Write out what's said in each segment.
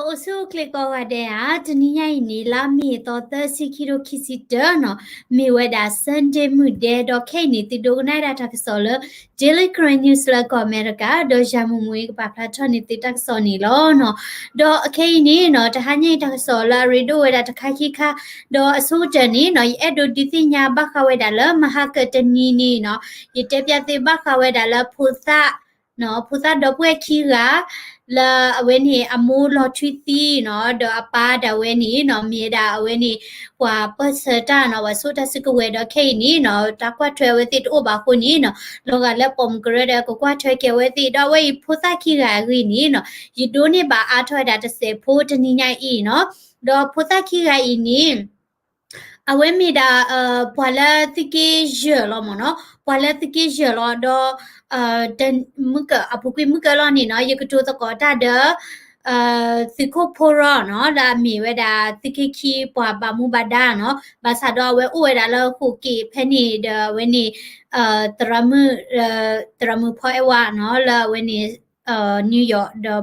အိၣ်ဆူၣ်အိၣ်ချ့ကိးဂၤဒဲးဧါ, တနံၤညါအံၤန့ၣ် လါမ့ၤသီသၢဆံခံထိခံဆံတၢနီၤ, မ့ၢ်ဝဲဒၣ် Sunday မုၢ်ဒဲ ဒီးခဲအံၤန့ၣ် သုဒိကနၣ်ဒၣ်တၢ်ကစီၣ်လၢ Daily Karen News လၢကီၢ်အမဲရကၤ, ဒီးယၤမူမူအံၤကပာ်ဖျါထီၣ်န့ၢ်သုတၢ်ကစီၣ်န့ၣ်လီၤနီၤ. ဒီးအခဲအံၤန့ၣ်နီၤ တဟါညါအံၤတၢ်ကစီၣ်လၢအရ့ဒိၣ်ဝဲဒၣ်တခါခံခါ, ဒီးအဆိကတၢၢ်န့ၣ်နီၤ ယအဲၣ်ဒိးဒုးသ့ၣ်ညါဘၣ်ဃးဝဲဒၣ်လၢမဟါကတနံၤန့ၣ်နီၤ, ယတဲပျၢ်သုဘၣ်ဃးဝဲဒၣ်လၢဖိသၣ် ဖိသၣ်ဒီပုၢ်ဝဲၢ်ခံဂၤ လၢအဝဲန့ၣ်အမိၢ်လီၤထွံသံနီၤ, ဒီးအပၢ်ဒၣ်ဝဲန့ၣ်နီၤ မ့ၢ်ဝဲဒၣ်အဝဲန့ၣ် ပှၤပၢၢ်ဆၢတၢ်နီၤ, ပှၤဆိၣ်တၢ်စုကဝဲၤဒီးခဲအံၤန့ၣ်နီၤ တၢ်ကွၢ်ထွဲအဝဲသ့ၣ်တအိၣ်ဘၣ်အဃိန့ၣ်နီၤ, လီၤဂာ်လၢပိာ်မုၣ်ကရၢဒီးကကွၢ်ထွဲက့ၤအဝဲသ့ၣ်, ဒီးအဝဲအံၤဖိသၣ်ခံဂၤအဂ့ၢ်န့ၣ်နီၤ ယဒိးန့ၢ်ဘၣ်အါထီၣ်ဝဲဒၣ်တစဲးဖိတနံၤညါအံၤနီၤ, ဒီးဖိသၣ်ခံဂၤအံၤန့ၣ် အဝဲမ့ၢ်ဒၣ် ပှၤလၢသုးက့ယဲၢ်လီၤမ့ၢ်နီၤ, ပှၤလၢသုးက့ယဲၢ်လီၤ, ဒီး မုၢ်ကၢၢ် အပူၤကွံာ်မုၢ်ကၢၢ်လီၤန့ၣ်နီၤ ယကတိၤသကိးတၢ်ဒီး သုးခိၣ်ဖိရီနီၤ လၢအမ့ၢ်ဝဲဒၣ်သုးက့ခံပှၤဘၣ်မူဘၣ်ဒါနီၤ, ဘၣ်ဆၣ်ဒီးအဝဲအိၣ်ဝဲဒၣ်လၢဃိးက့ၤဖဲန့ၣ်ဒီးအဝဲန့ၣ် သရၣ်မုၣ် သရၣ်မုၣ်ဖီအဲၣ်ဝါနီၤ လၢအဝဲန့ၣ် New York ဒီး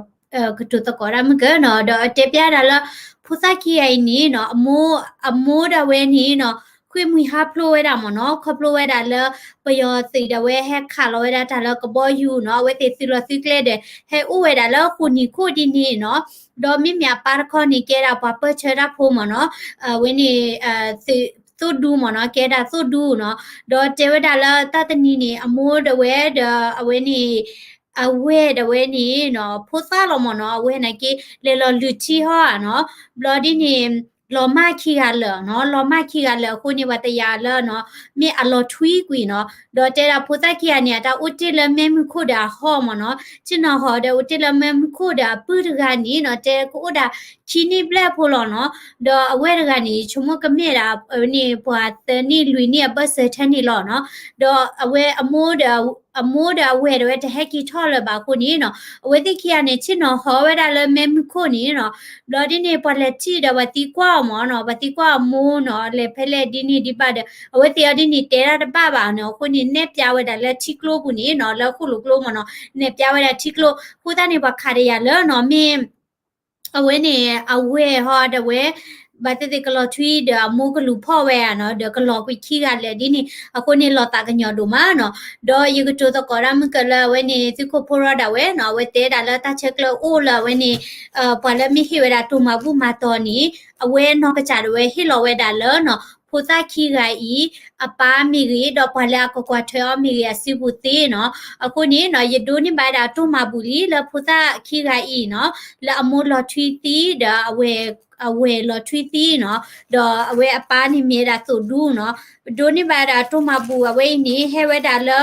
ကတိၤသကိးတၢ်မုၢ်ကၢၢ်နီၤ, ဒီးအတဲပျၢ်ဒၣ်လၢ ဖိသၣ်ခံဂၤအံၤန့ၣ်နီၤ အမိၢ်ဒၣ်ဝဲန့ၣ်နီၤ ဃ့ၢ်မှံဟးဖျိးဝဲဒၣ်မ့ၢ်နီၤ, ခီဖျိဝဲဒၣ်လၢ ပယီၤသုးဒၣ်ဝဲဟဲခးလီၤဝဲဒၣ်တၢ်လၢကဘီယူၤနီၤ, အဝဲသ့ၣ်သုးလီၢ်သုးကျဲဒီး ဟဲအိၣ်ဝဲဒၣ်လၢဃိးနံၣ်ခိၣ်ဒ်န့ၣ်နီၤ, ဒီးမ့မ့ၢ်အပၢ်တခီန့ၣ် ကဲဒၣ်ပှၤပၢၢ်ဆၢတၢ်ဖိမ့ၢ်နီၤ, အဝဲန့ၣ် သိၣ်ဒူမ့ၢ်နီၤ, ကဲဒၣ်သိၣ်ဒူနီၤ, ဒီးတဲဝဲဒၣ်လၢတၢ်တနံၤန့ၣ် အမိၢ်ဒၣ်ဝဲဒီးအဝဲန့ၣ် အဝဲၢ်ဒၣ်ဝဲန့ၣ်နီၤ ဖိသၣ်လီၤမ့ၢ်နီၤ, အဝဲၢ်နာ်က့ လဲၤလီၤလုၢ်ထံဟီဧါနီၤ, ဘျီဒ်န့ၣ် လီၤမၢ်ခံဂၤလၢာ်နီၤ, လီၤမၢ်ခံဂၤလၢာ်အဃိန့ၣ် ပှၤတယာ်လၢနီၤ မ့ၢ်အလီၤထွံကွံာ်နီၤ, ဒီးတဲဒၣ်ဖိသၣ်ခံဂၤန့ၣ် အတၢ်အိၣ်တ့ၢ်လၢမဲးမုၢ်ခိၣ်ဒီးအဟီၣ်မ့ၢ်နီၤ, ဆ့ၣ်နီၤဟီၣ်ဒီးအိၣ်တ့ၢ်လၢမဲးမုၢ်ခိၣ်ဒီးအပုၢ်တဂၤန့ၣ်နီၤ, တဲကအိၣ်ဒၣ်ခံနံၣ်ဘျဲၣ်ဖိလီၤနီၤ, ဒီးအဝဲၢ်တဂၤန့ၣ် ဆိကမိၣ်ကမ့ၢ်ဒၣ်န့ၣ် ပှၤသၢနံၣ်လွံၢ်နံၣ်အဘၢၣ်စၢၤထဲန့ၣ်လီၤနီၤ, ဒီးအဝဲအမိၢ်ဒီး အမိၢ်ဒီးအဝဲၢ်ဒၣ်ဝဲတဟဲက့ၤထီၣ်လၢၤဘၣ်အဃိန့ၣ်နီၤ, အဝဲသ့ၣ်ခံဂၤန့ၣ် ဆ့ၣ်နီၤဟီၣ်ဝဲဒၣ်လၢမဲးမုၢ်ခိၣ်န့ၣ်နီၤ, ဘျီဒ်န့ၣ် ပှၤလဲၤထံၣ်ဒီးပှၤသံကွၢ်အီၤမ့ၢ်နီၤ, ပှၤသံကွၢ်အမိၢ်နီၤ လဲၤဖဲလဲၣ်ဒ်န့ၣ်ဒံးဘၣ်ဒီး အဝဲသ့ၣ်အီၤဒ်န့ၣ်တဲတၢ်တဘၣ်ဘၣ်နီၤ, အဃိန့ၣ် နဲၣ်ပၠးဝဲဒၣ်လၢထံကျိပူၤန့ၣ်နီၤ, လၢဃိၣ်လိာ်ကျိမ့ၢ်နီၤ, နဲၣ်ပၠးဝဲဒၣ်ထံကျိ, အဃိသတးန့ၣ် ပှၤခးတယာ်လၢနီၤ မ့ၢ် အဝဲန့ၣ် အဝဲၢ်ဟီဒၣ်ဝဲ ဘၣ်သ့ၣ်သ့ၣ်ကလီၤထွံဒီးအမိၢ်ကလူၤဖီၣ်ဝဲဧါနီၤ, ဒီးကလီၤကွံာ်ခံဂၤလဲၣ်ဒ်န့ၣ် အဃိန့ၣ်လီၤသးကညီၤဒိၣ်မးနီၤ, ဒီးယကတိၤသကိးတၢ်မုၢ်ကၢၢ်လၢအဝဲန့ၣ် သုးခိၣ်ဖိရီဒၣ်ဝဲနီၤ, အဝဲတဲဒၣ်လၢတၢ်ဆၢကျၢအိၣ်လၢအဝဲန့ၣ် ပှၤလၢမ့ၢ်ဟ့ၣ်ဝဲဒၣ်တိၢ်မၤဘူၣ်မၤတီၤန့ၣ် အဝဲနီၢ်ကစၢ်ဒၣ်ဝဲဟ့ၣ်လီၤဝဲဒၣ်လၢနီၤ ဖိသၣ်ခံဂၤအံၤ အပၢ်မ့ၢ်ဂ့ၤ ဒီးပှၤလၢအကကွၢ်ထွဲအီၤမ့ၢ်ဂ့ၤအစုပူၤသ့နီၤ, အဃိန့ၣ်နီၤ ယဒိးန့ၢ်ဘၣ်ဝဲဒၣ်တိၢ်မၤဘူၣ်လံလၢဖိသၣ်ခံဂၤအံၤနီၤ, လၢအမိၢ်လီၤထွံသံဒီး အဝဲၢ်လီၤထွံသံနီၤ, ဒီးအဝဲအပၢ်န့ၣ်မ့ၢ်ဝဲဒၣ်သိၣ်ဒူနီၤ, ဒိးန့ၢ်ဘၣ်ဝဲဒၣ်တိၢ်မၤဘူၣ်အဝဲအံၤန့ၣ် ဟဲဝဲဒၣ်လၢ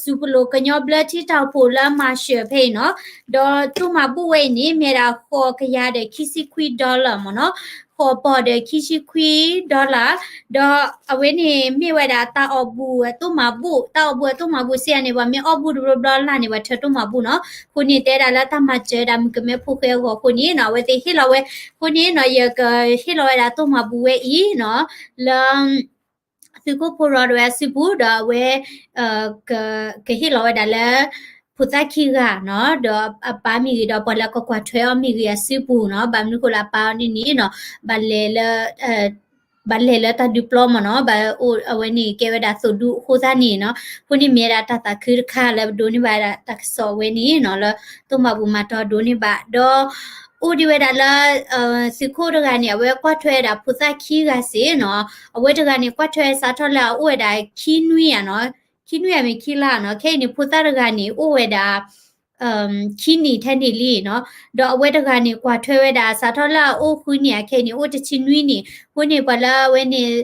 စူၤပလိာ်ကညီဘျၢထံတၢ်အိၣ်ဖှိၣ်လၢမၤၡၢၣ်ဖဲအံၤနီၤ, ဒီးတိၢ်မၤဘူၣ်ဝဲအံၤန့ၣ် မ့ၢ်ဝဲဒၣ်ဃိးကယၤဒီးခံဆံခွံ dollar မ့ၢ်နီၤ, ဃိးပီၢ်ဒီးခံဆံခွံ dollar, ဒီးအဝဲန့ၣ်မ့ၢ်ဝဲဒၣ်တၢ်အီၣ်ဘူၣ်အတိၢ်မၤဘူၣ်, တၢ်အီၣ်ဘူၣ်အတိၢ်မၤဘူၣ်စ့ၢ်ဧါန့ၣ် ပှၤမ့ၢ်အီၣ်ဘူၣ်တဘျီဘျီလၢ်န့ၣ် ပှၤထၢတိၢ်မၤဘူၣ်နီၤ, အဃိန့ၣ်တဲဒၣ်လၢတၢ်မၤစၢၤဒၣ်မုၣ်ကမဲဖိဃဲအဂီၢ်အဃိန့ၣ်နီၤ အဝဲသ့ၣ်ဟ့ၣ်လီၤဝဲ, အဃိန့ၣ်နီၤ ယကဟ့ၣ်လီၤဝဲဒၣ်တိၢ်မၤဘူၣ်ဝဲအံၤနီၤ, လၢ သုးခိၣ်ဖိရီဒၣ်ဝဲအစုပူၤ ဒီးအဝဲ ကဟ့ၣ်လီၤဝဲဒၣ်လၢ ဖိသၣ်ခံဂၤနီၤ, ဒီးအပၢ်မ့ၢ်ဂ့ၤ ဒီးပှၤလၢအကကွၢ်ထွဲအီၤမ့ၢ်ဂ့ၤအစုပူၤနီၤ, ဘၣ်မနုၤဃိလၢအပၢ်အီၤဒ်န့ၣ်နီၤ, ဘၣ်လဲၤလၢ ဘၣ်လဲၤလၢတၢ်ဒုးပျီမ့ၢ်နီၤ, ဘၣ်အိၣ်အဝဲန့ၣ်ကဲဝဲဒၣ်သိၣ်ဒူအဃိသတးန့ၣ်နီၤ, အဃိန့ၣ်မ့ၢ်ဝဲဒၣ်တၢ်သးခုတခါလၢပဒိးန့ၢ်ဘၣ်ဝဲဒၣ်တၢ်ကစီၣ်ဝဲန့ၣ်နီၤ, လၢတိၢ်မၤဘူၣ်မၤတီၤဒိးန့ၢ်ဘၣ်ဒီး အိၣ်ဒံးဝဲဒၣ်လၢ သုးခိၣ်တဂၤန့ၣ် အဝဲကွၢ်ထွဲဝဲဒၣ်ဖိသၣ်ခံဂၤစ့ၢ်နီၤ, အဝဲတဂၤန့ၣ် ကွၢ်ထွဲစးထီၣ်လၢအအိၣ်ဝဲဒၣ်ခံနွံဧါနီၤ, ခံနွံဧါမ့ၢ်ခံလါနီၤ, ခဲအံၤန့ၣ် ဖိသၣ်တဂၤန့ၣ် အိၣ်ဝဲဒၣ် ခံနံၣ်ထဲန့ၣ်လံနီၤ, ဒီးအဝဲတဂၤန့ၣ် ကွၢ်ထွဲဝဲဒၣ်စးထီၣ်လၢအအိၣ်ဃုနံၣ်ဧါ, ခဲအံၤန့ၣ် အိၣ်တဆံနွံနံၣ်, အဃိန့ၣ် ပှၤလၢအဝဲန့ၣ်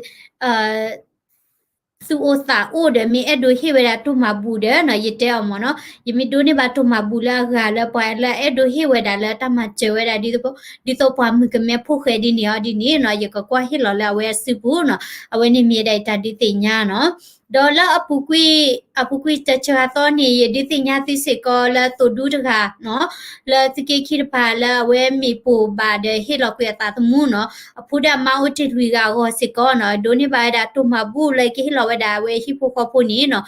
သူၣ်အိၣ်သးအိၣ်ဒီး မ့ၢ်အဲၣ်ဒိးဟ့ၣ်ဝဲဒၣ်တိၢ်မၤဘူၣ်ဒီးနီၤ, ယတဲအီၤမ့ၢ်နီၤ, ယမ့ၢ်ဒိးန့ၢ်ဘၣ်တိၢ်မၤဘူၣ်လၢအဂၤလၢပှၤလၢအအဲၣ်ဒိးဟ့ၣ်ဝဲဒၣ်လၢတၢ်မၤစၢၤဝဲဒၣ် ဒ်သိးပှၤမုၣ်ကမဲဖိဃဲဒ်န့ၣ်အီၤဒ်န့ၣ်နီၤ, ယကကွၢ်ဟ့ၣ်လီၤလၢအဝဲအစုပူၤနီၤ, အဝဲန့ၣ်မ့ၢ်ဝဲဒၣ်ယတၢ်ဒုးသ့ၣ်ညါနီၤ. ဒီးလၢအပူၤကွံာ် အပူၤကွံာ်တစှၤသီန့ၣ် ယဒုးသ့ၣ်ညါသုစ့ၢ်ကီးလၢသိၣ်ဒူတဂၤနီၤ, လၢသုးက့ခံတပၤလၢအဝဲမ့ၢ်ပိာ်ဘၣ်ဒီးဟ့ၣ်လီၤကွံာ်အသးသမူနီၤ, အဖိဒီးအမါအိၣ်တ့ၢ်လွံၢ်ဂၤအဂီၢ်စ့ၢ်ကီးနီၤ, ဒိးန့ၢ်ဘၣ်ဝဲဒၣ်တိၢ်မၤဘူၣ်လၢကဟ့ၣ်လီၤဝဲဒၣ်အဝဲဟံၣ်ဖိဃီဖိန့ၣ်နီၤ,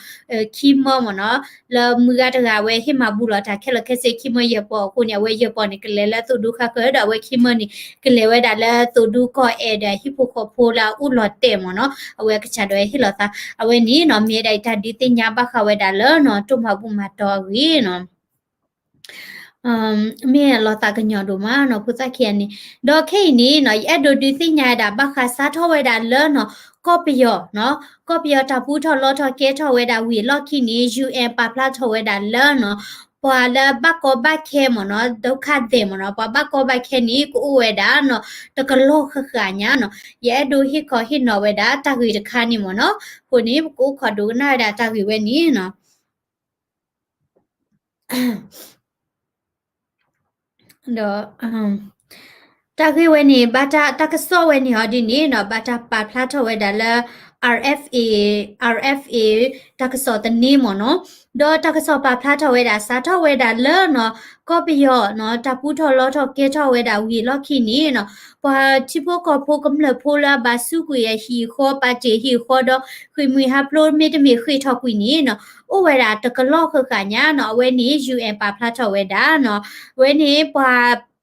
ခံမၢမ့ၢ်နီၤ, လၢမုၢ်ဂၤတဂၤအဝဲဟ့ၣ်မၤဘူၣ်လီၤတၢ်ခဲလၢာ်ခဲဆ့ခံမၢယဲၢ်ပီၤအဃိန့ၣ် အဝဲယဲၢ်ပီၤန့ၣ် ကလဲၤလၢသိၣ်ဒူခါဃၢၤဒီး အဝဲခံမၢန့ၣ် ကလဲၤဝဲဒၣ်လၢသိၣ်ဒူကီၢ်အဲၣ်ဒီးဟံၣ်ဖိဃီဖိလၢအအိၣ်လီၤတဲာ်မ့ၢ်နီၤ, အဝဲကစၢ်ဒၣ်ဝဲဟ့ၣ်လီၤသး အဝဲန့ၣ်နီၤ မ့ၢ်ဝဲဒၣ်အတၢ်ဒုးသ့ၣ်ညါဘၣ်ဃးဝဲဒၣ်လၢနီၤ တိၢ်မၤဘူၣ်မၤတီၤအဂ့ၢ်နီၤ. မ့ၢ်လီၤသးကညီၤဒိၣ်မးနီၤ ဖိသၣ်ခံဂၤန့ၣ်, ဒီးခဲအံၤန့ၣ်နီၤ ယအဲၣ်ဒိးဒုးသ့ၣ်ညါဝဲဒၣ် ဘၣ်ဃးစးထီၣ်ဝဲဒၣ်လၢနီၤ ကီၢ်ပယီၤနီၤ, ကီၢ်ပယီၤတၢ်ပူထီၣ်လီထီၣ်ကဲထီၣ်ဝဲဒၣ်ဝံၤအလီၢ်ခံန့ၣ် ယူၢ်အ့ၣ် ပာ်ဖျါထီၣ်ဝဲဒၣ်လၢနီၤ ပှၤလၢဘၣ်ကီဘၣ်ခဲမ့ၢ်နီၤ, ဒုက္ခသည်မ့ၢ်နီၤ, ပှၤဘၣ်ကီဘၣ်ခဲန့ၣ် ကအိၣ်ဝဲဒၣ်နီၤ တကလီၢ်ဃၣ်ဃၣ်ညါနီၤ, ယအဲၣ်ဒိးဟ့ၣ်ခီဟ့ၣ်နီၤဝဲဒၣ်တၢ်ဂ့ၢ်တခါန့ၣ်မ့ၢ်နီၤ, အဃိန့ၣ် ပကအိၣ်ခိးဒိကနၣ်ဝဲဒၣ်တၢ်ဂ့ၢ်ဝဲန့ၣ်နီၤ. ဒီး တၢ်ဂ့ၢ်ဝဲန့ၣ် ဘၣ်တၢ် တၢ်ကစီၣ်ဝဲန့ၣ်ဟီဒ်န့ၣ်နီၤ ဘၣ်တၢ်ပာ်ဖျါထီၣ်ဝဲဒၣ်လၢ RFA RFA တၢ်ကစီၣ်သန့မ့ၢ်နီၤ, ဒီးတၢ်ကစီၣ်ပာ်ဖျါထီၣ်ဝဲဒၣ် စးထီၣ်ဝဲဒၣ်လၢနီၤ ကီၢ်ပယီၤနီၤ တၢ်ပူထီၣ်လီထီၣ်ကဲထီၣ်ဝဲဒၣ်ဝံၤအလီၢ်ခံန့ၣ်နီၤ ပှၤထံဖိကီၢ်ဖိကမျၢၢ်ဖိလၢအဘၣ်စူးကွံာ်အဟံၣ်အဃီ ပာ်တ့ၢ်အဟံၣ်အဃီဒီး ဃ့ၢ်မှံဟးဖျိးမ့တမ့ၢ်ဃ့ၢ်ထီၣ်ကွံာ်န့ၣ်နီၤ အိၣ်ဝဲဒၣ်တကလီၢ်ဃၣ်ဃၣ်ညါနီၤ, အဝဲန့ၣ် ယူၢ်အ့ၣ် ပာ်ဖျါထီၣ်ဝဲဒၣ်နီၤ, အဝဲန့ၣ်ပှၤ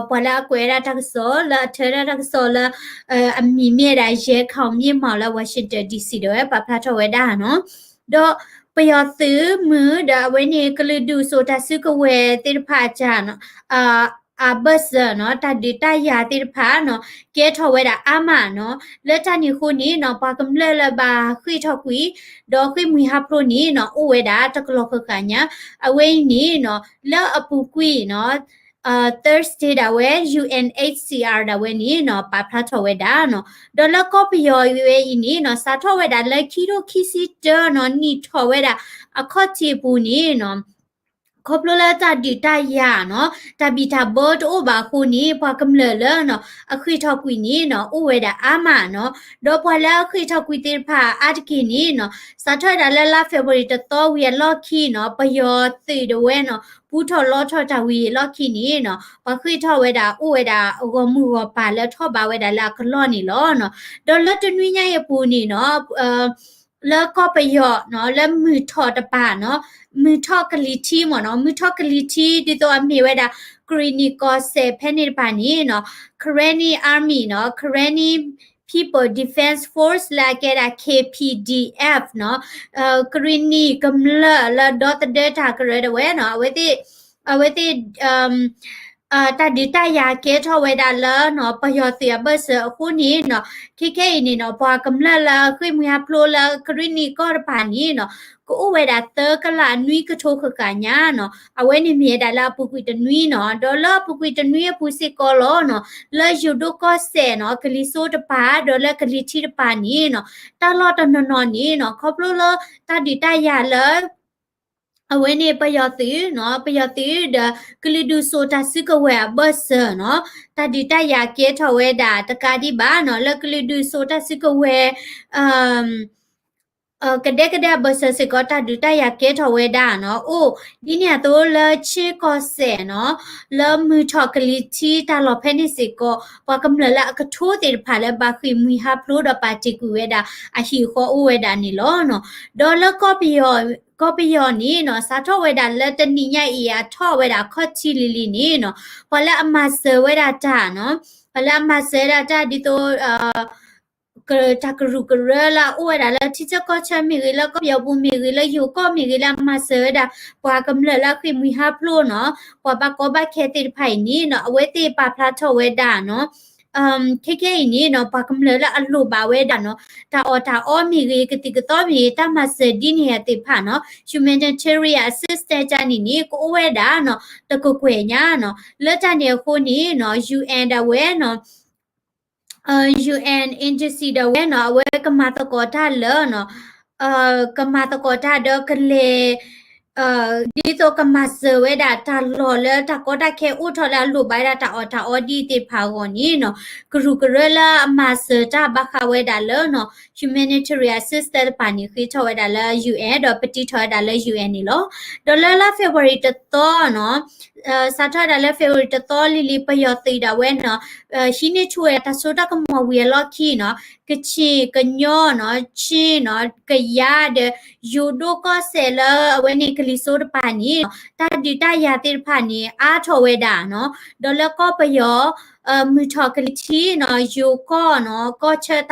ပှၤလၢအကွဲးဝဲဒၣ်တၢ်ကစီၣ် လၢအထၢဝဲဒၣ်တၢ်ကစီၣ်လၢ အမံၤမ့ၢ်ဝဲဒၣ် ယဲခီၣ်မ့ၢ်မး လၢ Washington DC ဒီးဝဲပာ်ဖျါထီၣ်ဝဲဒၣ်နီၤ, ဒီးပယီၤသုးမုၢ်ဒီးအဝဲန့ၣ် ကလုာ်ဒူၣ်စိာ်တၢ်စုကဝဲၤသ့ၣ်တဖၣ်အကၢ်နီၤ အဘၢၣ်စၢၤနီၤ တၢ်ဒုးတၢ်ယၤသ့ၣ်တဖၣ်နီၤ ကဲထီၣ်ဝဲဒၣ်အါမးနီၤ, လၢတၢ်န့ၣ်အဃိန့ၣ်နီၤ ပှၤကမျၢၢ်လၢဘၣ်ဃ့ၢ်ထီၣ်ကွံာ် ဒီးဃ့ၢ်မှံဟးဖျိးန့ၣ်နီၤ အိၣ်ဝဲဒၣ်တကလီၢ်ဃၣ်ဃၣ်ညါ, အဝဲအံၤန့ၣ်နီၤ လၢအပူၤကွံာ်နီၤ Thursday ဒၣ်ဝဲ UNHCR ဒၣ်ဝဲန့ၣ်နီၤ ပာ်ဖျါထီၣ်ဝဲဒၣ်နီၤ, ဒီးလၢကီၢ်ပယီၤဝဲအံၤန့ၣ်နီၤ စးထီၣ်ဝဲဒၣ်လၢခံထိခံဆံတၢနီၤ နံၣ်ထီၣ်ဝဲဒၣ်အခီၣ်ထံးအပူၤန့ၣ်နီၤ ခီဖျိလၢတၢ်ဒုးတၢ်ယၤနီၤ တၢ်ဘံၣ်တၢ်ဘၢတအိၣ်ဘၣ်အဃိန့ၣ် ပှၤကမျၢၢ်လၢနီၤ အဃ့ၢ်ထီၣ်ကွံာ်န့ၣ်နီၤ အိၣ်ဝဲဒၣ်အါမးနီၤ, ဒီးပှၤလၢအဃ့ၢ်ထီၣ်ကွံာ်သ့ၣ်တဖၣ်အါတက့ၢ်န့ၣ်နီၤ စးထီၣ်ဝဲဒၣ်လၢလါ February တသီဝံၤအလီၢ်ခံနီၤ ပယီၤသုးဒၣ်ဝဲနီၤ ပူထီၣ်လီထီၣ်တၢ်ဝံၤအလီၢ်ခံန့ၣ်နီၤ ပှၤဃ့ၢ်ထီၣ်ဝဲဒၣ် အိၣ်ဝဲဒၣ်အဂီၢ်မုၢ်ဂီၢ်ပၤလၢထီၣ်ဘးဝဲဒၣ်လၢအကလီၢ်န့ၣ်လီၤနီၤ, ဒီးလၢတနွံညါအံၤအပူၤန့ၣ်နီၤ လၢကီၢ်ပယီၤနီၤ လၢမုၢ်ထီၣ်တပၤနီၤ မုၢ်ထီၣ်ကလံၤထံမ့ၢ်နီၤ မုၢ်ထီၣ်ကလံၤထံ ဒ်သိးအမ့ၢ်ဝဲဒၣ် ကရ့ၣ်နံၣ်ကီၢ်စဲၣ်ဖဲန့ၣ်တပၤန့ၣ်နီၤ Karenni Army နီၤ Karenni People Defense Force လၢအကဲဒၣ် KPDF နီၤ ကရ့ၣ်နံၣ်ကမျၢၢ်လၢဒီသဒၢတၢ်ကရၢဒၣ်ဝဲနီၤ အဝဲသ့ၣ် အဝဲသ့ၣ် တၢ်ဒုးတၢ်ယၤကဲထီၣ်ဝဲဒၣ်လၢနီၤ ပယီၤသုးအဘၢၣ်စၢၤအဃိန့ၣ်နီၤ ခဲခဲအံၤန့ၣ်နီၤ ပှၤကမျၢၢ်လၢအဃ့ၢ်မှံဟးဖျိးလၢကရ့ၣ်နံၣ်ကီၢ်တပၤန့ၣ်နီၤ ကအိၣ်ဝဲဒၣ်သၢကလးနွံကထိဃၣ်ဃၣ်ညါနီၤ အဝဲန့ၣ်မ့ၢ်ဝဲဒၣ်လၢအပူၤကွံာ်တနွံနီၤ ဒီးလၢအပူၤကွံာ်တနွံအပူၤစ့ၢ်ကီးလီၤနီၤ လၢယိၤဒိၣ်ကီၢ်စဲၣ်နီၤ ကလံၤစိးတပၤ ဒီးလၢကလံၤထံတပၤန့ၣ်နီၤ တၢ်လီၢ်တနီၤနီၤန့ၣ်နီၤ ခီဖျိလၢတၢ်ဒုးတၢ်ယၤလၢ အဝဲန့ၣ်ပယီၤသုးနီၤ ပယီၤသုးဒီး ကလုာ်ဒူၣ်စိာ်တၢ်စုကဝဲၤအဘၢၣ်စၢၤနီၤ တၢ်ဒုးတၢ်ယၤကဲထီၣ်ဝဲဒၣ်တကးဒံးဘၣ်နီၤ လၢကလုာ်ဒူၣ်စိာ်တၢ်စုကဝဲၤ ကဒဲကဒဲအဘၢၣ်စၢၤစ့ၢ်ကီး တၢ်ဒုးတၢ်ယၤကဲထီၣ်ဝဲဒၣ်နီၤ အိၣ် ဒ်န့ၣ်အသိးလၢခၠ့ၣ်ကီၢ်စဲၣ်နီၤ လၢမုၢ်ထီၣ်ကလံၤထံတၢ်လီၢ်ဖဲန့ၣ်စ့ၢ်ကီး ပှၤကမျၢၢ်လၢအကထိသ့ၣ်တဖၣ်လၢဘၣ်ဃ့ၢ်မှံဟးဖျိးဒီးပာ်တ့ၢ်ကွံာ်ဝဲဒၣ် အဟံၣ်အဃီအိၣ်ဝဲဒၣ်န့ၣ်လီၤနီၤ ဒီးလၢကီၢ်ပယီၤ ကီၢ်ပယီၤန့ၣ်နီၤ စးထီၣ်ဝဲဒၣ်လၢတနံၤညါအံၤအထီၣ်ဝဲဒၣ်အခီၣ်ထံးလံၤလံၤန့ၣ်နီၤ ပှၤလၢအမၤစၢၤဝဲဒၣ်တၢ်နီၤ ပှၤလၢအမၤစၢၤဝဲဒၣ်တၢ်ဒ်သိး တၢ်ကရူၢ်ကရၢလၢအအိၣ်ဝဲဒၣ်လၢထံဆၢကီၢ်ဆၢမ့ၢ်ဂ့ၤ လၢကီၢ်ပယီၤပူၤမ့ၢ်ဂ့ၤ လၢယိၤကီၢ်မ့ၢ်ဂ့ၤ လၢအမၤစၢၤဝဲဒၣ် ပှၤကမျၢၢ်လၢအဃ့ၢ်မှံဟးဖျိးနီၤ ပှၤဘၣ်ကီဘၣ်ခဲသ့ၣ်တဖၣ်အံၤန့ၣ်နီၤ အဝဲသ့ၣ်ပာ်ဖျါထီၣ်ဝဲဒၣ်နီၤ ခဲခဲအံၤန့ၣ်နီၤ ပှၤကမျၢၢ်လၢအလိၣ်ဘၣ်ဝဲဒၣ်နီၤ တၢ်အီၣ်တၢ်အီမ့ၢ်ဂ့ၤ ကသံၣ်ကသီမ့ၢ်ဂ့ၤ တၢ်မၤစၢၤဒ်န့ၣ်သ့ၣ်တဖၣ်နီၤ humanitarian assistance န့ၣ်န့ၣ် ကအိၣ်ဝဲဒၣ်နီၤ တကကွဲၢ်ညါနီၤ လၢတၢ်န့ၣ်အဃိန့ၣ်နီၤ UN ဒၣ်ဝဲနီၤ UN agency ဒၣ်ဝဲနီၤ အဝဲကမၤသကိးတၢ်လၢနီၤ ကမၤသကိးတၢ်ဒီးကလဲၤ ဒ်သိးကမၤစၢၤဝဲဒၣ်တၢ်လီၢ်လၢတၢ်ကီတၢ်ခဲအိၣ်ထီၣ်လၢအလိၣ်ဘၣ်ဝဲဒၣ်တၢ်အီၣ်တၢ်အီဒ်အံၤသ့ၣ်တဖၣ်အဂီၢ်န့ၣ်နီၤ, ကရူၢ်ကရၢလၢအမၤစၢၤတၢ်ဘၣ်ဃးဝဲဒၣ်လၢနီၤ humanitarian assistance တဖၣ်န့ၣ် ဃ့ထီၣ်ဝဲဒၣ်လၢ ယူဢ့ၣ် ဒီးပတံထီၣ်ဝဲဒၣ်လၢ ယူၢ်အ့ၣ်န့ၣ်လီၤ. ဒီးလၢလါ February တသီနီၤ စးထီၣ်ဝဲဒၣ်လၢ February တသီလံၤလံၤ ပယီၤသုးဒၣ်ဝဲနီၤ ဟံးန့ၢ်ဆူၣ်ဝဲဒၣ်တၢ်စိတၢ်ကမီၤဝံၤအလီၢ်ခံနီၤ ကချ့ၣ် ကညီနီၤ ခ့နီၤ ကယၤဒီး ယိၤဒိၣ်ကီၢ်စဲၣ်လၢအဝဲန့ၣ်ကလံၤစိးတပၤန့ၣ် တၢ်ဒုးတၢ်ယၤသ့ၣ်တဖၣ်န့ၣ် အါထီၣ်ဝဲဒၣ်နီၤ ဒီးလၢကီၢ်ပယီၤ မုၢ်ထီၣ်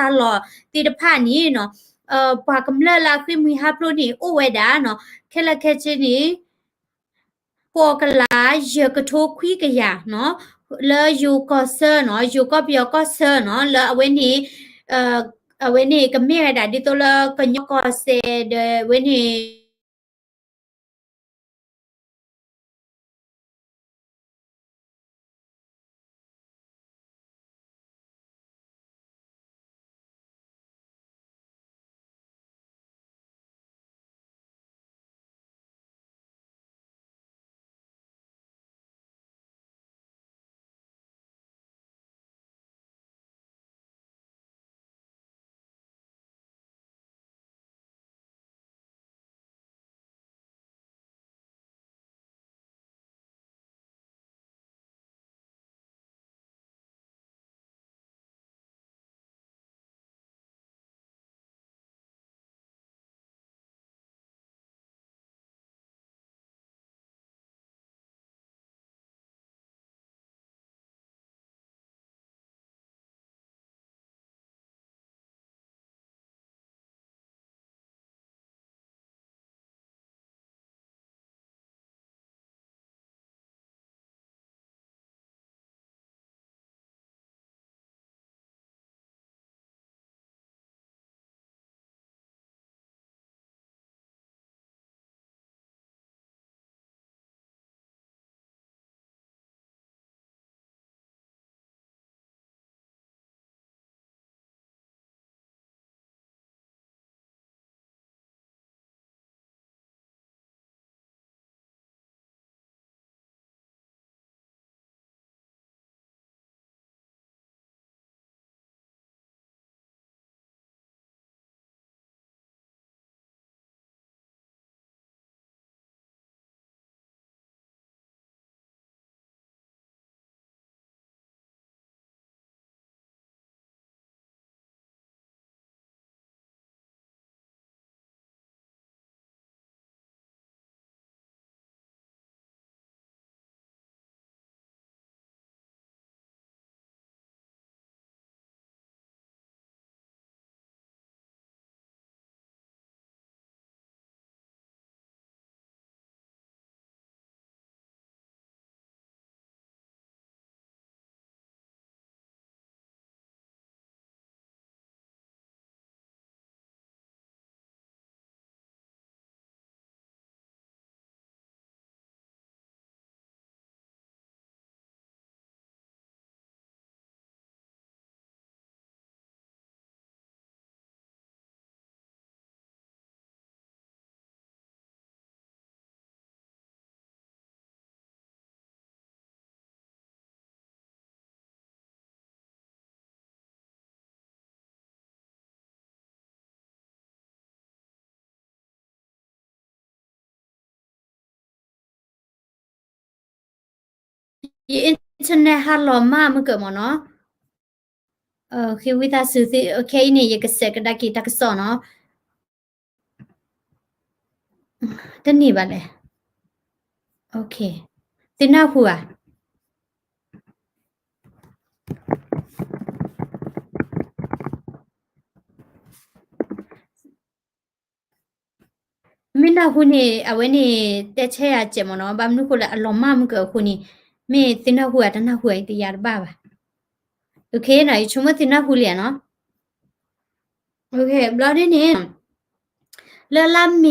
ကလံၤထံးနီၤ ယိၤကီၢ်နီၤ ကီၢ်ဆၢတၢ်လီၢ်သ့ၣ်တဖၣ်န့ၣ်နီၤ ပှၤကမျၢၢ်လၢအဃ့ၢ်မှံဟးဖျိးန့ၣ် အိၣ်ဝဲဒၣ်နီၤ ခဲလၢာ်ခဲဆ့န့ၣ် ဃိးကလးယဲၢ်ကထိခွံကယၤနီၤ လၢယိၤကီၢ်ဆၢနီၤ ယိၤကီၢ်ပယီၤကီၢ်ဆၢနီၤ လၢအဝဲန့ၣ် အဝဲန့ၣ်ကမ့ၢ်ဝဲဒၣ်ဒ်သိးလၢကညီကီၢ်စဲၣ်ဒီးအဝဲန့ၣ် ယ internet ဟါလီၤမၢ်မုၢ်ကၢးမ့ၢ်နီၤ. ဃ့ဝံသးစူၤသ့ ခဲအံၤန့ၣ် ယကစဲးကဒါက့ၤတၢ်ကစီၣ်နီၤ. တန့ၢ်ဘၣ်လဲၣ်. သုနၢ်ဟူဧါ. မ့ၢ်နၢ်ဟူန့ၣ် အဝဲန့ၣ် တဲဆၢယၤစဲးမ့ၢ်နီၤ, ဘၣ်မနုၤဃိလၢအလီၤမၢ်မုၢ်ကၢးအဃိန့ၣ်, မ့ၢ်သုနၢ်ဟူဧါ တနၢ်ဟူဧါ ယတယၤတဘၣ်ဘၣ်. ယဆိကမိၣ်သုနၢ်ဟူလံဧါနီၤ. ဘျီဒ်န့ၣ် လၢလါမ့ၤ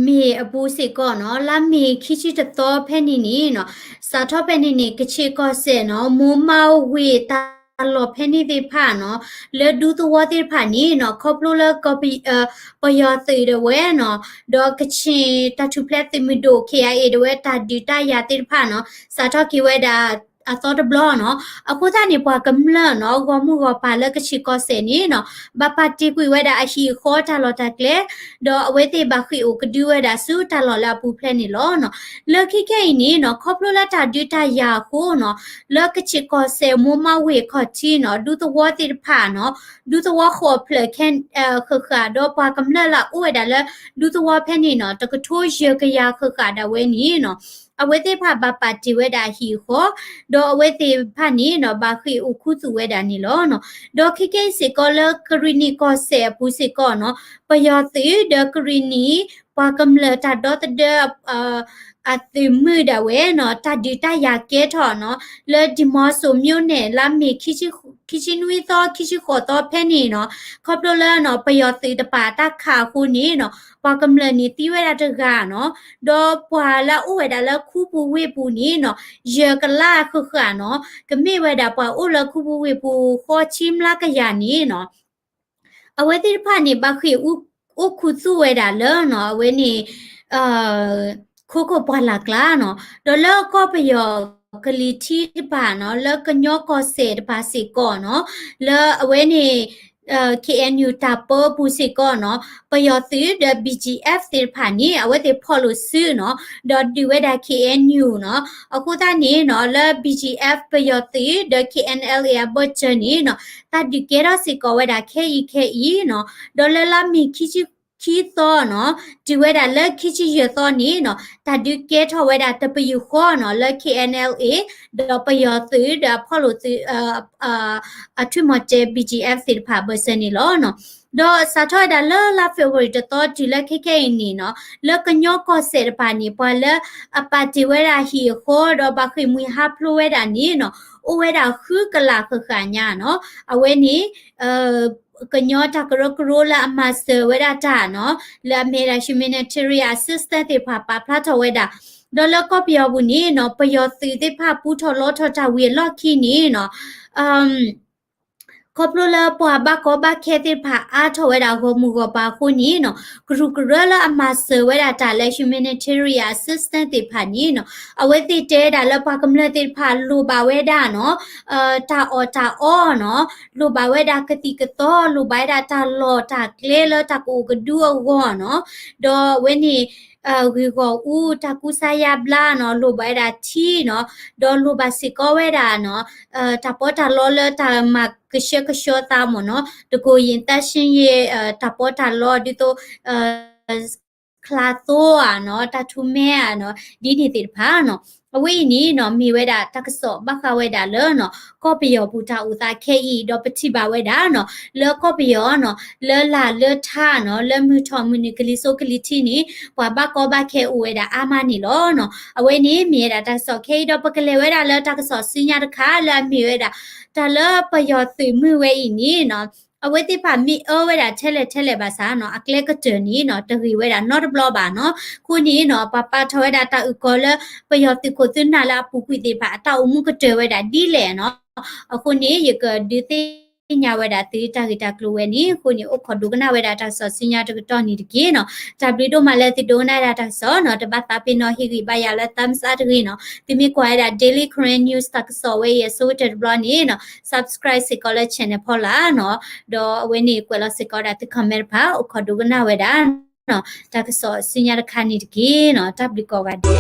မ့ၤအပူၤစ့ၢ်ကီးနီၤ, လါမ့ၤခံဆံတသီဖဲန့ၣ်န့ၣ်နီၤ, စးထီၣ်ဖဲန့ၣ်န့ၣ် ကခ့ၣ်ကီၢ်စဲၣ်နီၤ, မိၢ်မၤဝ့ၤတၢ် တၢ်လီၢ်ဖဲန့ၣ်သ့ၣ်တဖၣ်နီၤ လၢဒူသဝီသ့ၣ်တဖၣ်န့ၣ်နီၤ ခီဖျိလၢကီၢ်ပယီၤ ပယီၤသုးဒၣ်ဝဲနီၤ ဒီးကချ့ၣ်တၢ်ထူၣ်ဖျဲးသုးမုၢ်ဒိၣ် K I A ဒၣ်ဝဲတၢ်ဒုးတၢ်ယၤသ့ၣ်တဖၣ်နီၤ စးထီၣ်က့ၤဝဲဒၣ်အသီတဘျီနီၤ အဃိသတးန့ၣ် ပှၤကမျၢၢ်နီၤ ဂီၢ်မုၢ်ဂီၢ်ပၤလၢကချ့ၣ်ကီၢ်စဲၣ်န့ၣ်နီၤ ဘၣ်ပာ်တ့ၢ်ကွံာ်ဝဲဒၣ်အဟံၣ်အဃီတၢ်လီၢ်တၢ်ကျဲ ဒီးအဝဲသ့ၣ်ဘၣ်ဃ့ၢ်အိၣ်ကဒုဝဲဒၣ်ဆူတၢ်လီၢ်လၢအပူၤဖျဲးန့ၣ်လီၤနီၤ. လၢခံခဲအံၤန့ၣ်နီၤ ခီဖျိလၢတၢ်ဒုးတၢ်ယၤအဃိနီၤ လၢကချ့ၣ်ကီၢ်စဲၣ်မိၢ်မးဝ့ၢ်ခီၣ်ထံးနီၤ ဒူသဝီသ့ၣ်တဖၣ်နီၤ ဒူသဝီဃိးဖျၢၣ်ခဲ ဃၣ်ဃၣ် ဒီးပှၤကမျၢၢ်လၢအအိၣ်ဝဲဒၣ်လၢ ဒူသဝီဖဲန့ၣ်နီၤ တကထိယဲၢ်ကယၤဃၣ်ဃၣ်ဒၣ်ဝဲန့ၣ်နီၤ အဝဲသ့ၣ်တဖၣ်ဘၣ်ပာ်တ့ၢ်ဝဲဒၣ်အဟံၣ်အဃီ ဒီးအဝဲသ့ၣ်တဖၣ်န့ၣ်နီၤ ဘၣ်ဃ့ၢ်အိၣ်ခူသူၣ်ဝဲဒၣ်န့ၣ်လီၤနီၤ. ဒီးခဲကဲအံၤစ့ၢ်ကီးလၢကရံၣ်နံၣ်ကီၢ်စဲၣ်အပူၤစ့ၢ်ကီးနီၤ ပယီၤသုးဒီးကရံၣ်နံၣ် ပှၤကမျၢၢ်တၢ်ဒီသဒၢ အသုးမုၢ်ဒၣ်ဝဲနီၤ တၢ်ဒုးတၢ်ယၤကဲထီၣ်နီၤ လၢဒံၣ်မီစိၤ မြို့နယ် လါမ့ၤ ခံဆံနွံသီ ခံဆံဃိးသီဖဲန့ၣ်နီၤ ခီဖျိလၢနီၤ ပယီၤသုးတပာ်တၢ်ခးအဃိန့ၣ်နီၤ ပှၤကမျၢၢ်န့ၣ်သံဝဲဒၣ်တဂၤနီၤ ဒီးပှၤလၢအအိၣ်ဝဲဒၣ်လၢခူပူၤဝ့ၢ်ပူၤန့ၣ်နီၤ ယဲၢ်ကလးဃၣ်ဃၣ်နီၤ ကမ့ၢ်ဝဲဒၣ်ပှၤအိၣ်လၢခူပူၤဝ့ၢ်ပူၤ ဃိးဆံမျးကယၤန့ၣ်နီၤ အဝဲသ့ၣ်တဖၣ်န့ၣ် ဘၣ်ဃ့ၢ်အိၣ်ခူသူၣ်ဝဲဒၣ်လၢနီၤ အဝဲန့ၣ် ခိခိၣ်ပှၢ်လၢ်ကျါနီၤ ဒီးလၢကီၢ်ပယီၤကလံၤထံးတပၤနီၤ လၢကညီကီၢ်စဲၣ်တပၤစ့ၢ်ကီးနီၤ လၢအဝဲန့ၣ် K N U တၢ်ပၢပူၤစ့ၢ်ကီးနီၤ ပယီၤသုးဒီး B G F သ့ၣ်တဖၣ်န့ၣ် အဝဲသ့ၣ်ဖီၣ်လိာ်စုနီၤ ဒီးဒုးဝဲဒၣ် K N U နီၤ အဃိသတးန့ၣ်နီၤ လၢ B G F ပယီၤသုးဒီး K N L A အဘၢၣ်စၢၤန့ၣ်နီၤ တၢ်ဒုးကဲထီၣ်စ့ၢ်ကီးဝဲဒၣ်ခဲအံၤခဲအံၤနီၤ ဒီးလၢလါမ့ၤခံဆံခံသီနီၤ တုၤဝဲဒၣ်လၢခံဆံယဲၢ်သီန့ၣ်နီၤ တၢ်ဒုးကဲထီၣ်ဝဲဒၣ်တပယူာ်ဃီနီၤ လၢ K N L A ဒီးပယီၤသုးဒီးအဖီၣ်လိာ်သုး အထွံၣ်မီၤတဲ B G F သ့ၣ်တဖၣ်အဘၢၣ်စၢၤန့ၣ်လီၤနီၤ. ဒီးစးထီၣ်ဝဲဒၣ်လၢလါ February တသီတုၤလၢခဲခဲအံၤန့ၣ်နီၤ လၢကညီကီၢ်စဲၣ်တပၤန့ၣ် ပှၤလၢအပာ်တ့ၢ်ဝဲဒၣ်ဟံၣ်အဃီ ဒီးဘၣ်ဃ့ၢ်မှံဟးဖျိးဝဲဒၣ်န့ၣ်နီၤ အိၣ်ဝဲဒၣ်ဃုကလးဃၣ်ဃၣ်ညါနီၤ အဝဲန့ၣ် ကညီတၢ်ကရၢကရိလၢအမၤစၢၤဝဲဒၣ်တၢ်နီၤ လၢအမ့ၢ်ဒၣ် humanitarian assistance သ့ၣ်တဖၣ်ပာ်ဖျါထီၣ်ဝဲဒၣ် ဒီးလၢကီၢ်ပယီၤပူၤန့ၣ်နီၤ ပယီၤသုးသ့ၣ်တဖၣ်ပူထီၣ်လီထီၣ်တၢ်ဝံၤအလီၢ်ခံန့ၣ်နီၤ ခီဖျိလၢပှၤဘၣ်ကီဘၣ်ခဲသ့ၣ်တဖၣ်အါထီၣ်ဝဲဒၣ်ဂီၢ်မုၢ်ဂီၢ်ပၤအဃိန့ၣ်နီၤ ကရူၢ်ကရၢလၢအမၤစၢၤဝဲဒၣ်တၢ်လၢ humanitarian assistance သ့ၣ်တဖၣ်န့ၣ်နီၤ အဝဲသ့ၣ်တဲဝဲဒၣ်လၢပှၤကမျၢၢ်သ့ၣ်တဖၣ်လိၣ်ဘၣ်ဝဲဒၣ်နီၤ တၢ်အီၣ်တၢ်အီနီၤ လိၣ်ဘၣ်ဝဲဒၣ်ကသံၣ်ကသီ လိၣ်ဘၣ်ဝဲဒၣ်တၢ်လီၢ်တၢ်ကျဲလၢတၢ်ကအိၣ်ကဒုအဂီၢ်နီၤ ဒီးအဝဲန့ၣ် ဂ့ၢ်ဂီၢ်အူ တၢ်ကူစါယါဘျါနီၤ လိၣ်ဘၣ်ဝဲဒၣ်ထံနီၤ ဒီးလိၣ်ဘၣ်စ့ၢ်ကီးဝဲဒၣ်နီၤ တၢ်ပီးတၢ်လီလၢတၢ်မၤကဆှဲကဆှီသးမ့ၢ်နီၤ တကိၢ်ယံာ်သးဆ့ယဲၢ် တၢ်ပီးတၢ်လီဒ်သိး ချါသိဧါနီၤ တၢ်ထူမဲဧါနီၤ ဒ်န့ၣ်သ့ၣ်တဖၣ်နီၤ အဝဲအံၤန့ၣ်နီၤ မ့ၢ်ဝဲဒၣ်တၢ်ကစီၣ်ဘၣ်ဃးဝဲဒၣ်လၢနီၤ ကီၢ်ပယီၤပူၤတၢ်အိၣ်သးခဲအံၤ ဒီးပထံၣ်ဘၣ်ဝဲဒၣ်နီၤ လၢကီၢ်ပယီၤနီၤ လၢလာ်လၢထါနီၤ လၢမုၢ်ထီၣ်မုၢ်နုာ်ကလံၤစိးကလံၤထံးန့ၣ် ပှၤဘၣ်ကီဘၣ်ခဲအိၣ်ဝဲဒၣ်အါမးန့ၣ်လီၤနီၤ. အဝဲန့ၣ်မ့ၢ်ဝဲဒၣ်တၢ်ကစီၣ်ခဲအံၤ ဒီးပကလဲၤဝဲဒၣ်လၢတၢ်ကစီၣ်ဆူညါတခါ လၢအမ့ၢ်ဝဲဒၣ် တၢ်လၢပယီၤသုးမုၢ်ဝဲအံၤန့ၣ်နီၤ အဝဲသ့ၣ်တဖၣ်မ့ၢ်အၢဝဲဒၣ်ထဲလဲၣ်ထဲလဲၣ်ဘၣ်ဆၣ်နီၤ အကျဲကတၢၢ်န့ၣ်နီၤ တဂ့ၤဝဲဒၣ်နီတဘျီဘၣ်နီၤ. အဃိန့ၣ်နီၤ ပှၤပာ်ထီၣ်ဝဲဒၣ်တၢ်အုၣ်ကီၤလၢ ပယီၤသုးခိၣ်သုးနၢ်လၢအပူၤကွံာ်သ့ၣ်တဖၣ် အတၢ်အိၣ်မူကတၢၢ်ဝဲဒၣ်ဒ်လဲၣ်နီၤ. အဃိန့ၣ် ယကဒုးသ့ၣ်ညါဝဲဒၣ်သုတၢ်ဂ့ၢ်တၢ်ကျိၤဝဲန့ၣ် အဃိန့ၣ် အိၣ်ခိးဒိကနၣ်ဝဲဒၣ်တၢ်ကစီၣ်ဆူညါတကတီၢ်န့ၣ်တက့ၢ်နီၤ. တၢ်ဘျုးဒိၣ်မးလၢသုဒိကနၣ်ဝဲဒၣ်တၢ်ကစီၣ်နီၤ တဘၣ်သးပ့ၤနီၣ်ဟ့ၣ်ဂံၢ်ဘါယၤလၢ thumbs up တဂ့ၤနီၤ. သုမ့ၢ်ကွၢ်ဝဲဒၣ် Daily Karen News တၢ်ကစီၣ်ဝဲအံၤအဆိကတၢၢ်တဘျီန့ၣ်နီၤ subscribe စ့ၢ်ကီးလၢ channel ဖီလာ်နီၤ. ဒီးအဝဲန့ၣ်ကွဲးလီၤစ့ၢ်ကီးဝဲဒၣ်သု comment တဖၣ် အိၣ်ခိးဒိကနၣ်ဝဲဒၣ်နီၤ တၢ်ကစီၣ်ဆူညါတခါန့ၣ်တက့ၢ်နီၤ. တၢ်ဘျုးကိးဂၤဒဲ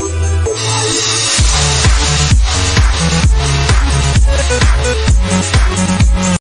း